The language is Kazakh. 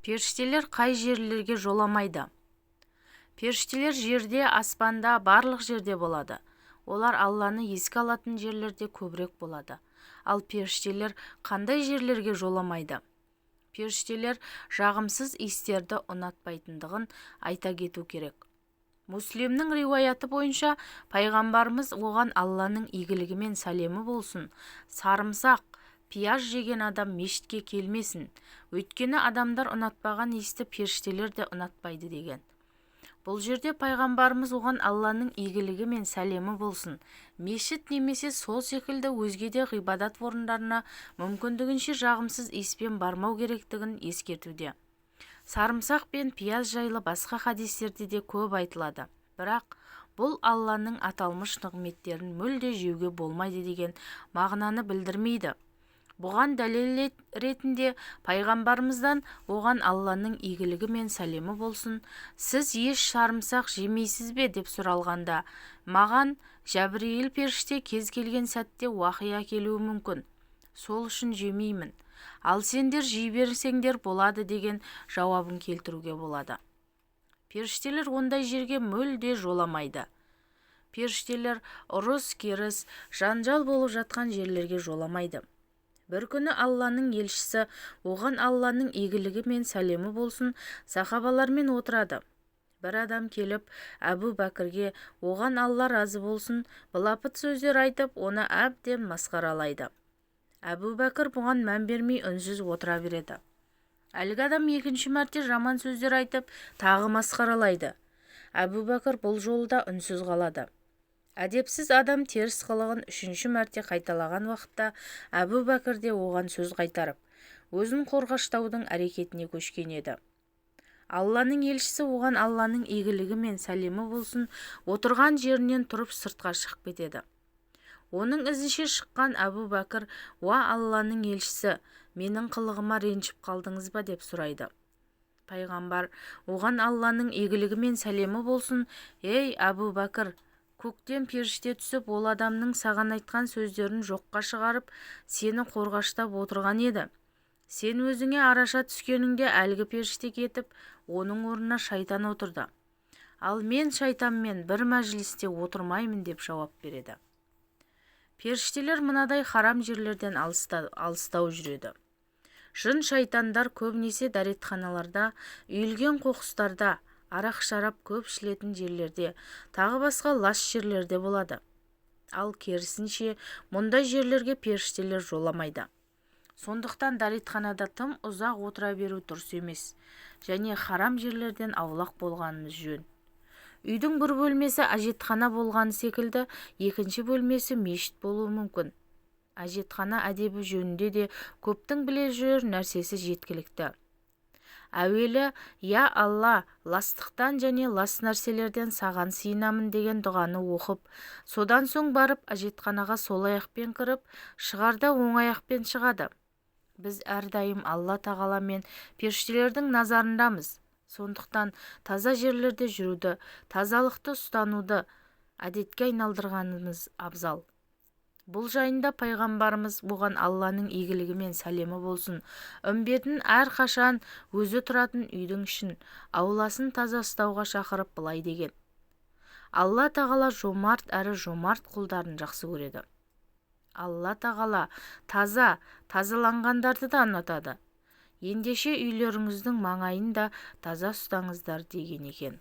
Періштелер қай жерлерге жоламайды? Періштелер жерде, аспанда, барлық жерде болады. Олар Алланы еске алатын жерлерде көбірек болады. Ал періштелер қандай жерлерге жоламайды? Періштелер жағымсыз иістерді ұнатпайтындығын айта кету керек. Муслимнің риуаяты бойынша, пайғамбарымыз, оған Алланың игілігі мен сәлемі болсын, "Сарымсақ, пияз жеген адам мешітке келмесін, өйткені адамдар ұнатпаған иісті періштелер де ұнатпайды" деген. Бұл жерде пайғамбарымыз, оған Алланың игілігі мен сәлемі болсын, мешіт немесе сол секілді өзге де ғибадат орындарына мүмкіндігінше жағымсыз иіспен бармау керектігін ескертуде. Сарымсақ пен пияз жайлы басқа хадистерде де көп айтылады. Бірақ бұл Алланың аталмыш нығметтерін мүлде жеуге болмайды деген мағынаны білдірмейді. Бұған дәлел ретінде пайғамбарымыздан, оған Алланың игілігі мен сәлемі болсын, "Сіз еш сарымсақ жемейсіз бе?" деп сұралғанда, "Маған Жәбірейіл періште кез келген сәтте уахи әкелуі мүмкін, сол үшін жемеймін. Ал сендер жей берсеңдер болады" деген жауабын келтіруге болады. Періштелер ондай жерге мүлде жоламайды. Періштелер ұрыс-керіс, жанжал болып жатқан жерлерге жоламайды. Бір күні Алланың елшісі, оған Алланың игілігі мен сәлемі болсын, сахабалармен отырады. Бір адам келіп, Әбу Бәкірге, оған Алла разы болсын, былапыт сөздер айтып, оны әбден масқаралайды. Әбу Бәкір бұған мән бермей, үнсіз отыра береді. Әлгі адам екінші мәрте жаман сөздер айтып, тағы масқаралайды. Әбу Бәкір бұл жолы да үнсіз қалады. Әдепсіз адам теріс қылығын үшінші мәрте қайталаған уақытта Әбу Бәкір де оған сөз қайтарып, өзін қорғаштаудың әрекетіне көшкен еді. Алланың елшісі, оған Алланың игілігі мен сәлемі болсын, отырған жерінен тұрып, сыртқа шығып кетеді. Оның ізінше шыққан Әбу Бәкір: "Уа Алланың елшісі, менің қылығыма ренжіп қалдыңыз ба?" деп сұрайды. Пайғамбар, оған Алланың игілігі мен сәлемі болсын: "Ей, Әбу Бәкір, көктен періште түсіп, ол адамның саған айтқан сөздерін жоққа шығарып, сені қорғаштап отырған еді. Сен өзіңе араша түскеніңде әлгі періште кетіп, оның орнына шайтан отырды. Ал мен шайтанмен бір мәжілісте отырмаймын" деп жауап береді. Періштелер мынадай харам жерлерден алыстау жүреді. Жын шайтандар көбінесе дәретханаларда, үйілген қоқыстарда, арақ-шарап көп ішілетін жерлерде, тағы басқа лас жерлерде болады. Ал керісінше, мұндай жерлерге періштелер жоламайды. Сондықтан дәретханада тым ұзақ отыра беру дұрыс емес және харам жерлерден аулақ болғанымыз жөн. Үйдің бір бөлмесі әжетхана болғаны секілді, екінші бөлмесі мешіт болуы мүмкін. Әжетхана әдебі жөнінде де көптің біле жүрер нәрсесі жеткілікті. Әуелі "Я Алла, ластықтан және лас нәрселерден саған сиынамын" деген дұғаны оқып, содан соң барып әжетханаға сол аяқпен кіріп, шығарда оң аяқпен шығады. Біз әрдайым Алла тағала мен періштелердің назарындамыз. Сондықтан таза жерлерде жүруді, тазалықты ұстануды әдетке айналдырғанымыз абзал. Бұл жайында пайғамбарымыз, оған Алланың игілігі мен сәлемі болсын, үмбетін әрқашан өзі тұратын үйдің ішін, ауласын таза ұстауға шақырып былай деген: "Алла тағала жомарт әрі жомарт құлдарын жақсы көреді. Алла тағала таза, тазаланғандарды да ұнатады. Ендеше үйлеріңіздің маңайын да таза ұстаңыздар" деген екен.